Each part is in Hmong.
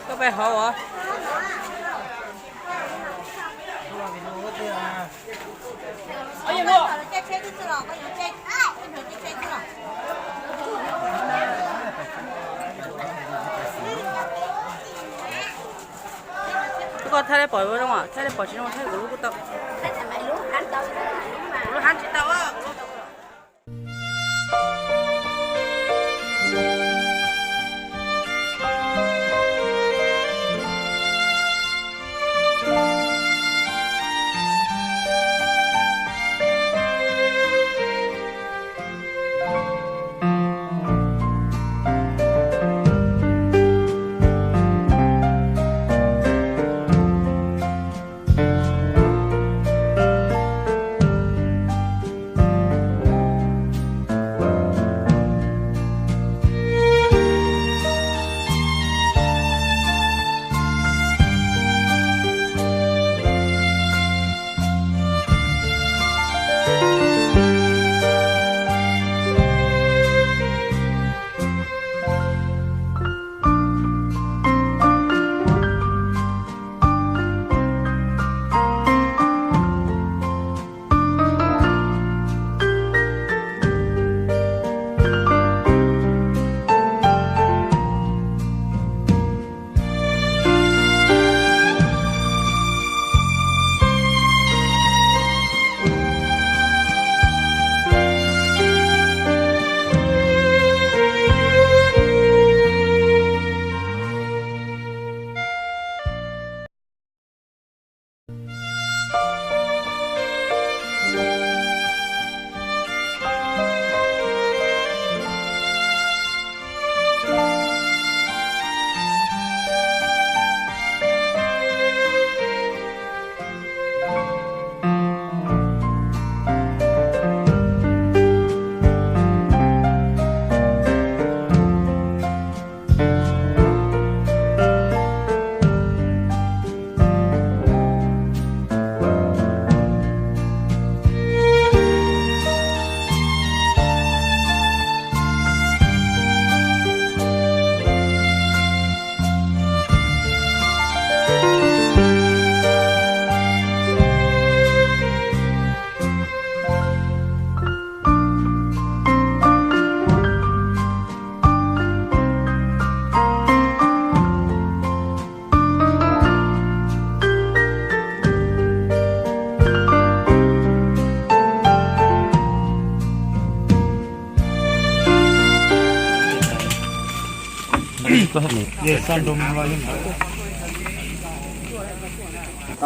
Koj pais hauv os. Koj thaij li pom zoo, thaij li pom tsis zoo thaij kuv lub kuj tau. Kuv lub hab tsis tau.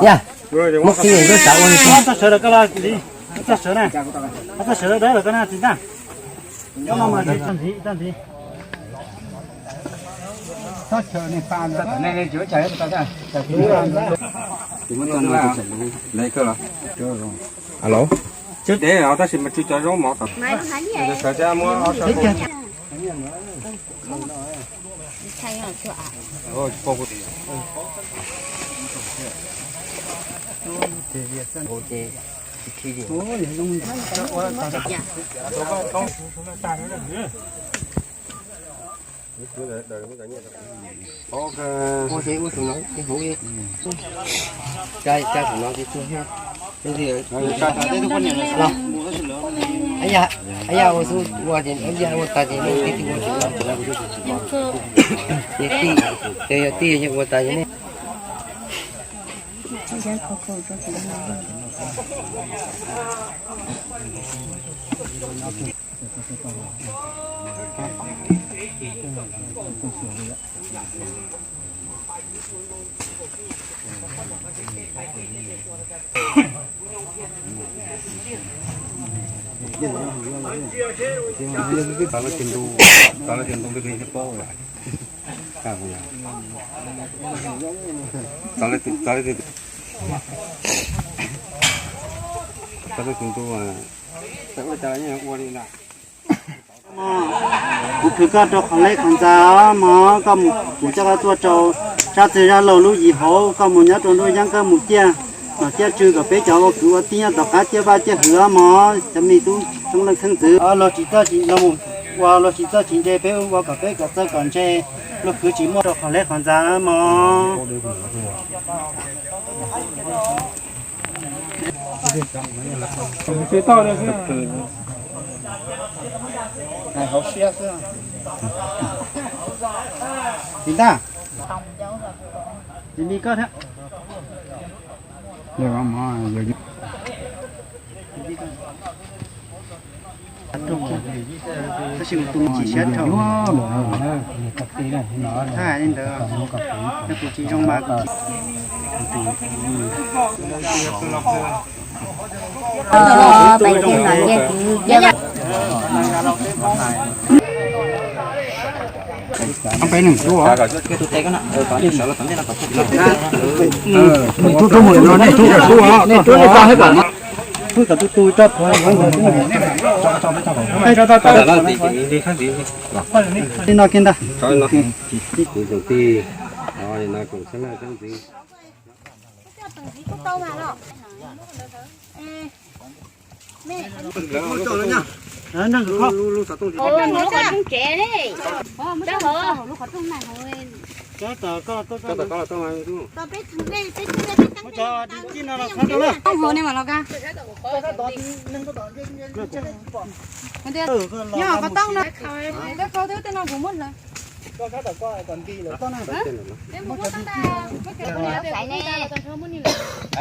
Yog, muab xib yeem tuaj tsav ua li txog sawv daws koj los li, txog sawv na, txog sawv dawb lawm koj na txiv ntag. Alo. Tswb dev tab sis mas tsw cov zaub mov tom. Ua tus no, ua tus no, ua tus no. Yog ua xub ua ces yog ua tas ces nej tib tug ua tus no. Yog tij, yog tij yog ua tas ces nej. Kuv khwv koj rau qhov lej qhov ntxa mog, koj mus kuv coj koj tuaj rau tsev Zaj txwg zaj laug lub yim hauv, koj mus nyob rau nruab yeeb, koj mus ciaj nom ciaj tswv kom peb cov ua kwv ua tij nyob tom qab ciaj vaj ciaj hwm mog, cov me tub xeeb leej xeeb ntxwv. Luag tsis txawj tsis, ua luag tsis txawj tsis ntse, peb ua kom peb kom txawj kom ntse, luag kwv tsis muaj rau qhov leb qhov ntxa mog. Tiv ntag. Tiv li koj thiab. Tab sis kuv tus me tsis siab dhau. Thaij li ntawd, yog kuv tsis zoo mas kuv tsis. Li no kiag ntag. Nyob qhov toj no.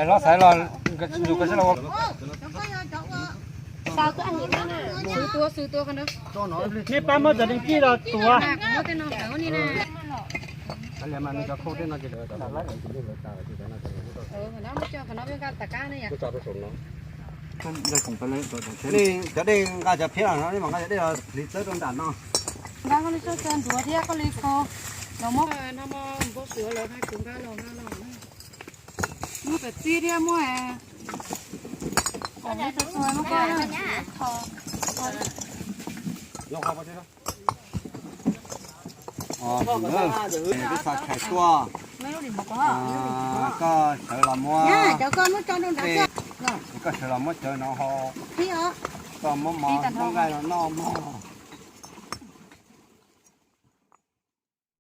Los xaiv los, yus koj sib los ua. Nej pab muab cov deeg kij los tuav. Cov dej nqa cov phiab los no, nej mam nqa cov dej los hliv txawb rau nram no. Nqa koj li txoj cai ntuav thiab koj li kho los muab. Muab pem txib thiab muab. Peb txhais tuaj, koj sawv los muab, koj sawv los muab cawv no hau, koj muab mov muab nqaij los noj mog.